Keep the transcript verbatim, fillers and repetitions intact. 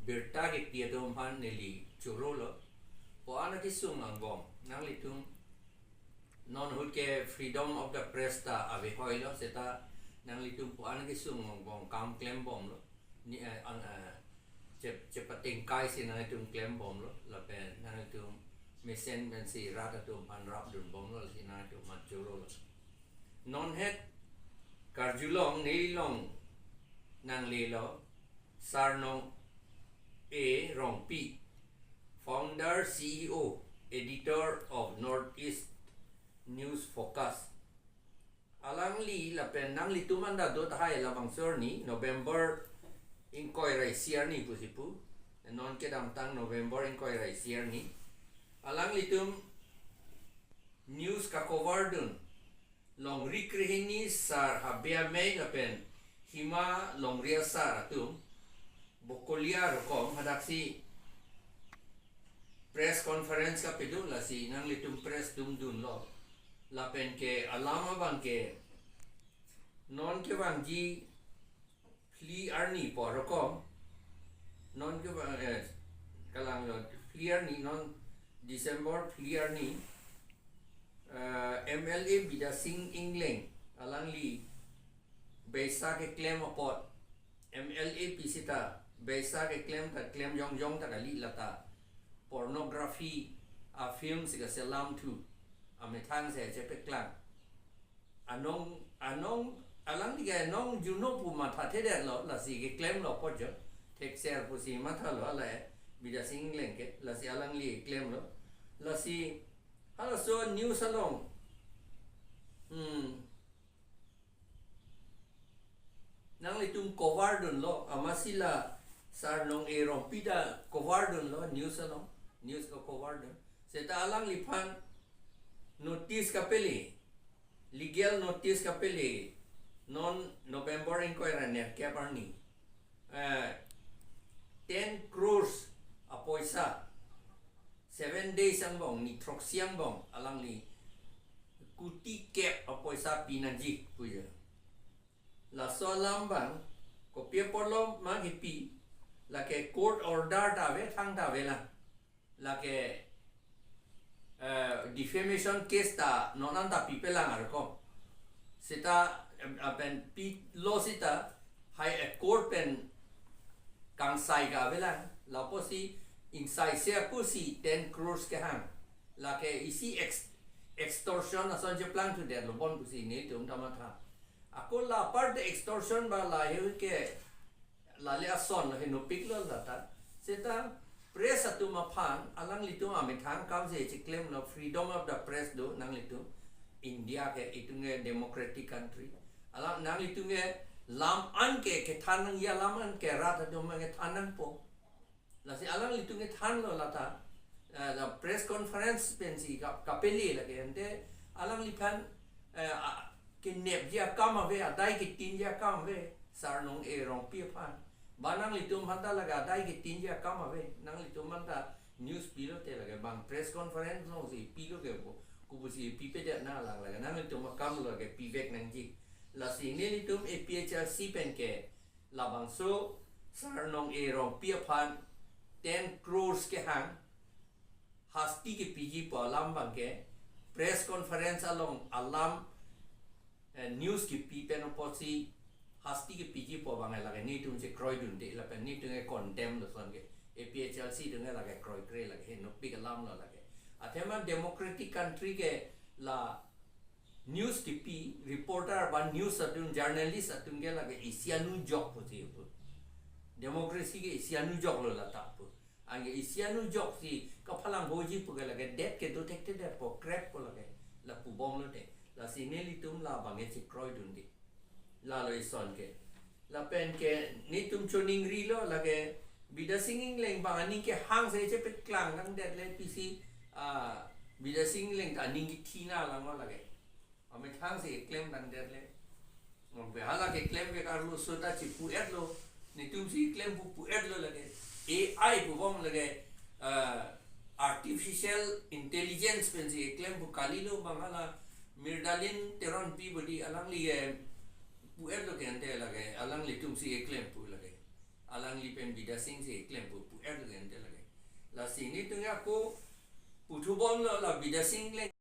birta kepi atum aphan neli chorolo. Ko-an akesung angbong, nanglitum non ahut ke freedom of the press ta avehoilo, seta nanglitum ko-an akesung angbong kam klembomlo. Ni, eh, ang, eh, chep-, chepatengkai si nanglitum klembomlo, lapen nanglitum mesen pensi rat atum aphan rapdunbomlo, si nanglitum aphan chorolo. Non het karjulong nelilong nanglelo, Sarnong A Rongpi, founder, C E O, editor of Northeast News Focus. Alangli lapen nanglitum anta do tahai, labangso arni November ingkoi ra isi arni pusi pu. Non kedamtang November ingkoi ra isi arni. Alanglitum news kacover dun, Longri Krehini Sar Habe Amei lapen Hima Longri Asar atum Bokolia rokom hadaksi press conference kapedun, lasi nanglitum press dungdunlo. Lapen ke alam abang ke non kevangji phli arni pu rokom, non kevang, eh, kalanglo phli arni, non December phli arni, eh, M L A Bidya Sing Engleng alangli beisa keklem apot, M L A pi seta beisa keklem ta klem jongjong ta kali, lata pornography a-film si kaselam thu amethang si chepeklang. Anong, anong, alangli ke anong juno pu mathathedetlo, lasi keklemlo apot jo. Thekser pusi mathalo, alai Bidya Sing Engleng ke, lasi alangli klemlo. Lasi halaso news along, hmm, nanglitum cover dunlo, amatsi la Sarnong A Rongpi ta cover dunlo news along, news kacover dun. Seta alangliphan notice kapele, legal notice kapele, non November ingkoi ra nerkep arni. Eh, ten crores apoisa, seven days angbong, ni throksi angbong alangli kuti kep apoisa pinangji pujo. Laso alam abang kopi apotlo ma kipi, lake court order ta ave, thangta avelang. Lake, eh, defamation case ta non anta pipelang a rokom. Seta, em, apen pilo seta hai a court pen kangsai ka avelang. Lapusi ingsaise apusi ten crores kehang. Lake isi ex-, extortion ason cheplangthudetlo bon pusi nelitum ta matha. Ako la aparte extortion ba la he ke lale ason lo, henopiklo lata. Seta press atum aphan alanglitum amethang kam si cheklemlo, freedom of the press do nanglitum. India ke itum ke democratic country. Alang nanglitum ke lam an ke kethan nangji alam an ke rat atum kethan nangpo. Lasi alanglitum kethanlo lata, eh, la press conference pensi ka-, kapele lake, ante alangliphan, eh, a, kenepji akam ave, adai ketinji akam ave, Sarnong A Rongpi aphan. Ba nanglitum aphanta lake adai ketinji akam ave, nanglitum aphanta news pilote lake, bang press conference alongsi pilo ke bo, kopusi pipedet nang alang lake, nanglitum akam lake pivek nangji. Lasi nelitum A P H L C pen ke labangso Sarnong A Rongpi aphan ten crores kehang hasti kepiji pu alam abang ke press conference along alam, eh, news kepi pen apotsi hasti kepiji pu abang lake nelitum chekroidunde lapen nelitum ke condemn lo ason ke, A P H L C atum ke lake kroikre, lake henopik alam lo lake. Athema democratic country ke la news kepi, reporter ba news atum, journalist atum ke lake isi anujok pusi pu. Democracy ke isi anujok lo lata pu. Anke isi anujok si kaphalang hoji pu ke lake det ke do thekthedetpo, kreppo lake. La pubomlote. Lasi nelitum la abang ke chekroidunde. Lalo ison ke. Lapen ke nelitum choningrilo lake Bidya Sing Engleng abang aning kehang si chepeklang nangdetle pisi, ah, Bidya Sing Engleng ta aning kethi nanglang lake. Amethang si klem nangdetle. Mongpe hala keklemvek arloso ta chipu-etlo. Nelitum si klem pu pu-etlo lake. A I pubom lake, ah, artificial intelligence pensi klem pu kalilo abang hala Miralyn Teronpi bodi alangli, eh, pu-etlo ke ante lake, alanglitum si klem pu lake. alangli pen Bidya Sing si klem pu pu er le ente lake. Lasi nelitum ako puthubomlo, la Bidya Sing le